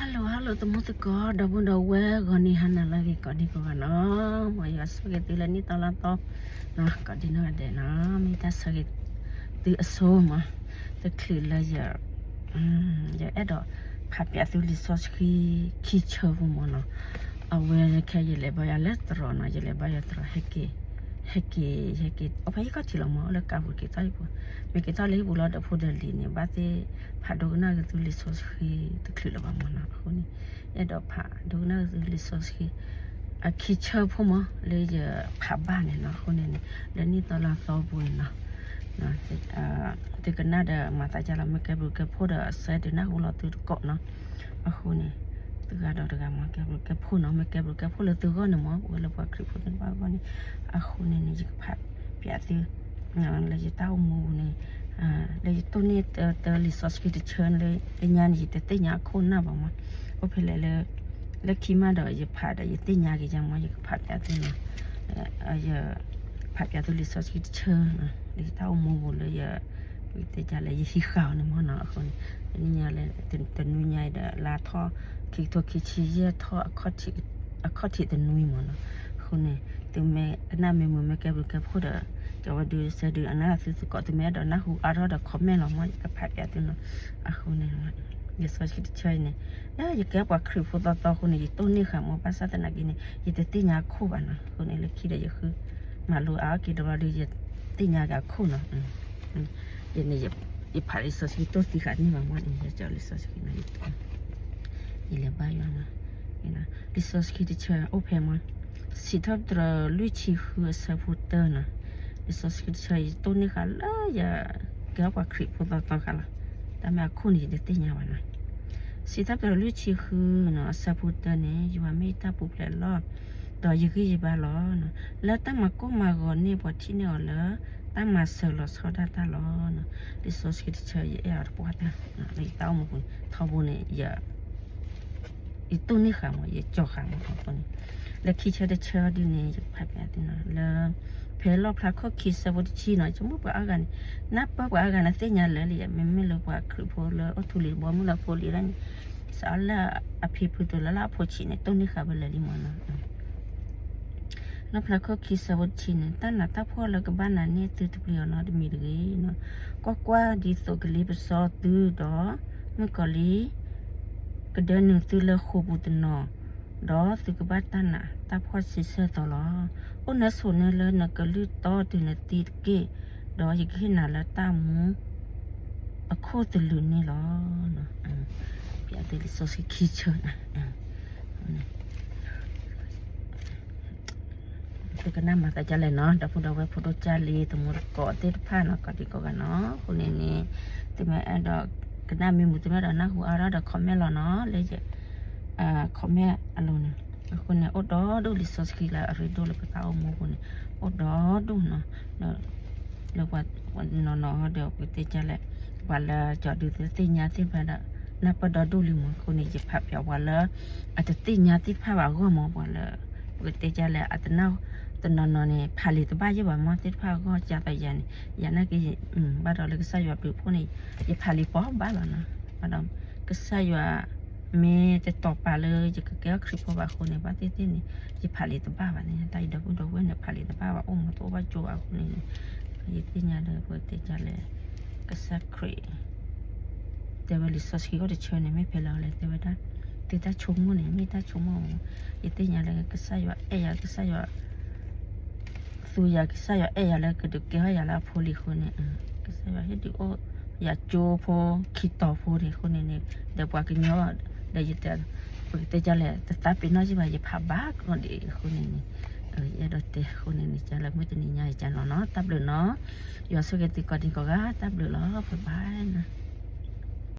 Hello hello သမူသကိး ဒီပုၢ်ဒီဝဲၢ် ဂီၤနံၤဟါနၤလၢအဂ့ၤ ကိးဒံကိးဂၤနီၤ, မ်ယွၤဆိၣ်ဂ့ၤသုလၢနံၣ်သီလါသီ ကိးဒံနီၢ်ဂၤဒဲးနီၤ, မ့ၢ်တၢ်ဆၢဂ့ၤသုအဆိမး, တချုးလၢယ ယအဲၣ်ဒိးဖးပၠးသုလံာ်စီဆှံခံဆၢဖိမးနီၤ, အဝဲခဲယလဲၤဘါယွၤလၢသရိာ်နီၤ, ယလဲၤဘါယွၤသရိာ် ဟဲက့ၤ ဟဲက့ၤ ယဟဲက့ၤ အိၣ်ဖဲဟံၣ်ခီၣ်ထံးလီၤမး, အိၣ်လၢကးပူၤက့ၤသီၣ်ဟံၣ်ပူၤ, မ့ၢ်က့ၤသီၣ်လၢဟံၣ်ပူၤလီၤဒီးဖိဒီးလံၤန့ၣ် ဘၣ်သ့ၣ်ဖးဒိကနၣ်က့ၤသုလံာ်စီဆှံတချုးလၢၤဘၣ်မးနီၤ, အဃိန့ၣ် အဲၣ်ဒိးဖးဒိကနၣ်က့ၤသုလံာ်စီဆှံ အခံဆၢဖိမး လၢယဖးဘၣ်န့ၣ်နီၤ, အဃိန့ၣ်န့ၣ် လၢနံၣ်သီလါသီပူၤန့ၣ်နီၤ သုကနၣ်ဒီးမၤသးဒ်လဲၣ်, မ့ၢ်ကဲဘျုးကဲဖှိၣ်ဒီး share ဒုးနၢ်ဟူလီၤသုတကိးနီၤ, အဃိန့ၣ် သုဂၤဒီးတဂၤမး ကဲဘျုးကဲဖှိၣ်နီၤ, မ့ၢ်ကဲဘျုးကဲဖှိၣ်လၢသုဂီၢ်န့ၣ်မး, ပဝဲလၢပှၤခရံာ်ဖိသ့ၣ်တဖၣ်အဂီၢ်န့ၣ်, အဃိန့ၣ်န့ၣ် ယကဖးပၠးသု လၢယတၢ်အိၣ်မူပူၤန့ၣ် လၢယတိၢ်န့ၢ်တၢ်လံာ်စီဆှံတဆၢလၢညါန့ၣ် ယတသ့ၣ်ညါအခိၣ်နၢ်ဘၣ်မး, အိၣ်ဖဲလဲၣ်လၢ လၢခံမးဒီးယဖးဒီးယသ့ၣ်ညါက့ၤယၤမး, ယကဖးပၠးသုနီၤ, ယဖးပၠးသုလံာ်စီဆှံတဆၢ လၢယတၢ်အိၣ်မူပူၤလၢယ ပကတဲဒ်လဲၣ် ယဟံးဃာ်အီၤန့ၣ်မးနီၤ, အဃိန့ၣ် တနံၤညါလၢ တနွံညါအံၤဒီး လါထီၣ်ခံကထိခံဆံယဲၢ်ထီၣ် အခီၣ်ထံးတနွံမးနီၤ, အဃိန့ၣ် သုမ့ၢ်ကနၣ်မ့ၢ်မုာ်မ့ၢ်ကဲဘျုးကဲဖှိၣ်ဒီး ကဝဲဒုး share ဒုးအနၢ်သုသကိး, သုမ့ၢ်အဲၣ်ဒိးနၢ်ဟူအါထီၣ်ဒီး comment လီၤမး, ယကဖးပၠးသုနီၤ, အဃိန့ၣ် လံာ်စီဆှံတဆၢအံၤန့ၣ် လၢယကဲပှၤခရံာ်ဖိသီသီအဃိန့ၣ် ယတိၢ်န့ၢ်ဃာ်မး, ဘၣ်ဆၣ်သနာ်က့န့ၣ် ယတသ့ၣ်ညါအခိၣ်ဘၣ်နီၤ, အဃိန့ၣ် လၢခံဒီးယဃု မၤလိအါအီၣ်က့ၤဒီးလီၤဒီး ယသ့ၣ်ညါက့ၤအခိၣ်နီၤ, ယဖးလံာ်စီဆှံတိၢ်သံဃာ်န့ၢ်ဘၣ်မးန့ၣ် ယကၠီလံာ်စီဆှံနီၤ, ယလဲၤဘါယွၤနီၤ, လံာ်စီဆှံတဆၢအိၣ်ဖဲမး စံးထီၣ်ပတြၢၤလွံၢ်ဆံဃုအဆၢဖိတၢနီၤ, လံာ်စီဆှံတဆၢယတိၢ်န့ၢ်ဃာ်လၢယ ကဲပှၤခရံာ်ဖိသီသီဃာ်လီၤ, တၢ်မ့ၢ်အခိၣ်န့ၣ် ယတသ့ၣ်ညါဘၣ်နီၤ, စံးထီၣ်ပတြၢၤလွံၢ်ဆံဃုနီၤ အဆၢဖိတၢန့ၣ် ယွၤမ့ၢ်ယတၢ်ပူၤဖျဲးလီၤ, ဒီးယဂံၢ်ယဘါလီၤ, လၢတၢ်မၤကိၢ်မၤဂီၤန့ၣ် ပှၤထံၣ်န့ၢ်အီၤလၢ တၢ်မၤစၢၤလီၤဆီဒၣ်တၢ်လီၤ, လံာ်စီဆှံတဆၢယအဲၣ်အီၤတပှၢ်တၢ်, လၢယတၢ်အိၣ်မူပူၤထီဘိန့ၣ် ယတိၢ်န့ၢ်ဃာ်မး ယကၠီဃာ်မးအဃိန့ၣ်, လၢခံဆၢတဆၢဒုန့ၣ် ယဖးပၠးသုနီၤ လၢ ဖဲလီၣ်ဖျါခိၣ်ခံဆၢဖိတဆံနီၤ, ဆိကမိၣ်ပှၤအါဂၤန့ၣ် နၢ်ပၢၢ်ပှၤအါဂၤန့ၣ်သ့ၣ်ညါလၢာ်လံ, မ့မ့ၢ်လၢပှၤခရံာ်ဖိလၢအိၣ်ထူလံၤတဘီမုၢ်လၢဖိလံၤဒၣ်န့ၣ် စးလၢအဖံဖုတိၤလၢလၢအဖိဆံးန့ၣ် တိၢ်န့ၢ်ဃာ်ဝဲလၢာ်လံမးနီၤ လီၣ်ဖျါခိၣ်ခံဆၢဖိတဆံန့ၣ် တၢ်နးတၢ်ဖှီၣ်လၢကဘၣ်နၤန့ၣ် သုတပျံၤအီၤနီတမံၤတဂ့ၤနီၤ. ကွၢ်ကွၢ်, ဒ်သိးကလ့ပစီသုဒီး မုၣ်ကီၤလံၤ ကဒၢနုာ်သုလၢဃိာ်ပူၤတနီၤ, ဒီးသုကဘၣ်တၢ်နးတၢ်ဖှီၣ်ဆံးစၢ်သီလီၤ. အိၣ်နၢဆိးနၢလၢနကလုၢ်တီတုၤနသံတက့ၢ်, ဒီးယကဟ့ၣ်နၤလၢတၢ်မူအခိၣ်သလုးန့ၣ်လီၤ. ပျးသုလံာ်စီဆှံခံဆၢ သုကနၣ်မၤသးဒ်လဲၣ်နီၤ, ဒီပုၢ်ဒီဝဲၢ်ဖိဒိၣ်ကၢ်လံ သမူသကိးသ့ၣ်တဖၣ်နီၤ, ကိးဒံကိးဂၤနီၤ, အဃိန့ၣ်န့ၣ် သုမ့ၢ်အဲၣ်ဒိးကနၣ်မ့ၢ်မုာ် သုမ့ၢ်အဲၣ်ဒိးနၢ်ဟူအါထီၣ်ဒီး comment လီၤနီၤ, လၢယ comment အလိၤန့ၣ်, အဃိန့ၣ် အိၣ်ဒီဒူၣ်လံာ်စီဆှံလၢအရ့ဒိၣ်လၢပတၢ်အိၣ်မူအပူၤန့ၣ် အိၣ်ဒီဒူၣ်နီၤ, လၢပှၤနီၢ်နီၢ်ဒီး ပကတဲဒ်လဲၣ်, ပှၤလၢကၠီဒုးသ့ၣ်ညါသ့ၣ်တဖၣ်ဒီး နၢ်ပၢၢ်ဒီဒူၣ်လံမး, အဃိန့ၣ် ယဖးပၠးပှၤလၢ အတသ့ၣ်ညါသ့ၣ်တဖၣ်ဘၣ်အဂီၢ်မး, ပှၤလၢ ပကတဲဒ်လဲၣ် အတနီၤနီၤန့ၣ် ဖးလံာ်တဘၣ်ယဲၢ်ဘၣ်မး သ့ၣ်တဖၣ်အဂီၢ်, ကၢ်သိးယၤန့ၣ် ယၤနာ်က့ ဘၣ်ဒီးလၢကစၢ်ယွၤဘျုးဖှိၣ်န့ၣ် ယဖးလံာ်ပိာ်ဘၣ်လီၤနီၤ, ဘၣ်ဒီး ကစၢ်ယွၤ မ့ၢ်တတီၤပာ်လၢယကကဲထီၣ်ခရံာ်ဖိဘၣ်အဃိန့ၣ် ဘၣ်သ့ၣ်သ့ၣ်န့ၣ် ယဖးလံာ်တဘၣ်ဘၣ်န့ၣ်, တၢ်အံၤဒီပုၢ်ဒီဝဲၢ်န့ၣ် ဖးလံာ်တဘၣ်ဘၣ် အိၣ်မးတအိၣ်ဘၣ်ကၠိဘၣ်အဃိန့ၣ်, ယသ့ၣ်ညါဒီး ပကတဲဒ်လဲၣ် ကစၢ်ခရံာ် တဲဝဲလံာ်စီဆှံအိၣ်တဆၢန့ၣ် မ့ၢ်ဖဲလဲၣ်လဲၣ်တဲဝဲဒၣ်, သုတၢ်ဆိကမိၣ်န့ၣ် မ့ၢ်တၢ်ဆိကမိၣ်မး, ယသ့ၣ်ညါလၢကစၢ်ယွၤအဲၣ်ယၤ ကစၢ်ယွၤ သူယၤ ကစၢ်ယွၤအဲၣ်ယၤလၢကဒုးကဲထီၣ်ယၤလၢအဖိလံၤအဃိန့ၣ်, ကစၢ်ယွၤဟ့ၣ်ဒုးအိၣ်ယၤကၠိဖိခံတီၤဖိန့ၣ်အဃိန့ၣ်န့ၣ်, ဒီးပှၤကညီ ဒီးယတဲ ပကတဲဒ်လဲၣ် တသးပ့ၤနီၣ်ယဘၣ် ယဖးဘၣ်ကီဒံးအဃိန့ၣ်န့ၣ်, ယအဲၣ်ဒိးတဲအဃိန့ၣ်န့ၣ် ကလၢမုၢ်တနံၤညါယကနီၤနီၤ တၢ်ဘျုးနီၤ, ယွၤဆိၣ်ဂ့ၤသုကိးဒံကိးဂၤ တၢ်ဘျုးလီၤ bye bye နီၤ.